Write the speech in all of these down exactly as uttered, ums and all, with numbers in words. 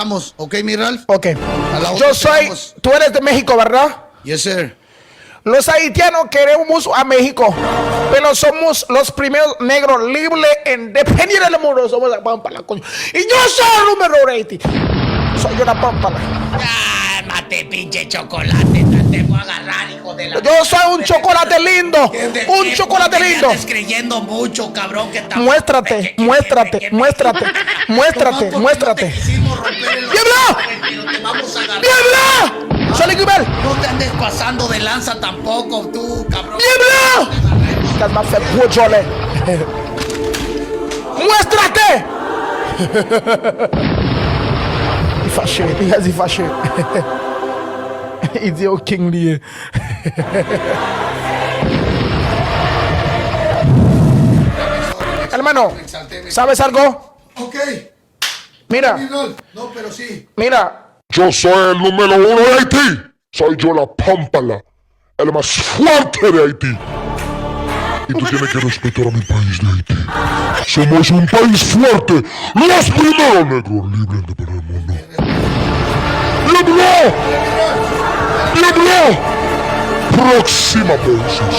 Vamos, ¿ok, mi Ralph? Ok. A la otra. Yo soy, tú eres de México, ¿verdad? Yes, sir. Los haitianos queremos a México, pero somos los primeros negros libres e independientes del mundo. Somos la Pampala, coño. Y yo soy el número uno de Haití. Soy yo la Pampala. Cálmate, pinche chocolate, te voy a agarrar, hijo de la... Yo soy un chocolate lindo, un chocolate lindo. Te estás creyendo mucho, cabrón, que estamos... Muéstrate, muéstrate, muéstrate, muéstrate, muéstrate. ¡Diablo! ¡Diablo! ¡Jolly Grimel! No te andes pasando de lanza tampoco, tú, cabrón. ¡Diablo! Kaz m ap fè gwo djòlè. Muéstrate! Li fache, li fache. Li di yo king li ye. Hermano, ¿sabes algo? Ok. Mira. No, pero sí. Mira. Yo soy el número uno de Haití. Soy yo la Pampala, el más fuerte de Haití. Y tú tienes que respetar a mi país de Haití. Somos un país fuerte, los primeros negros libres del mundo. ¡Diablo! ¡Diablo! Próxima veces.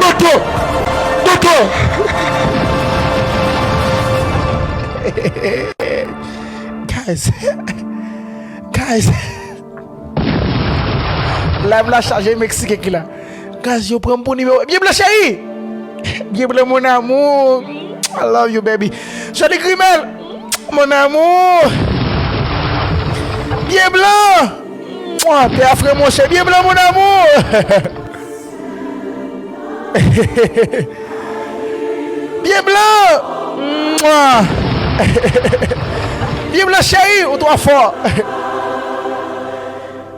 ¡Vete! ¡Vete! Guys, guys, live la chaje, Meksik ki la. Guys, yo pran m pou nimewo. Byen blan cheri! Byen blan mon amour. I love you, baby. Jolly Grimel, mon amour. Byen blan. Mwa, te afre mon cheri. Byen blan, mon amour. Byen blan. Mwa. Byen blan cheri, ou twò fò.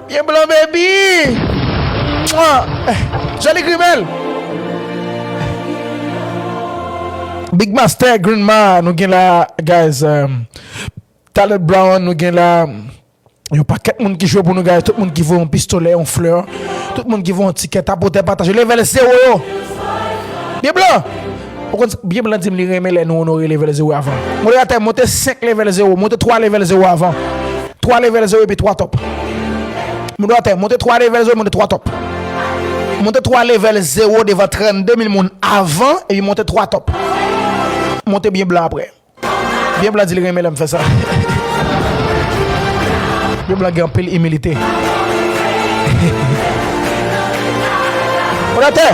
Byen blan, baby. Mwa. Jolly Grimel. Big Master, Grandma, nou gen la, guys, um, Talent Brown, nou gen la. Yon pakèt moun ki jwe pou nou, guys. Tout moun ki voye yon pistolè, yon flè. Tout moun ki voye yon tikè, tapote, pataje. Level zewo yo. Byen blan. Ou konn, byen blan di m li renmen lè nou onore level zewo avan. Modérateur, monte senk level zewo, monte twa level zewo avan. Twa level zewo epi twa top. Modérateur, monte twa level zewo, monte twa top. Monte twa level zewo devan trannde mil moun avan, epi monte twa top. Monte byen blan apre. Byen blan di li renmen lè m fè sa. Byen blan gen anpil imilite. Modérateur,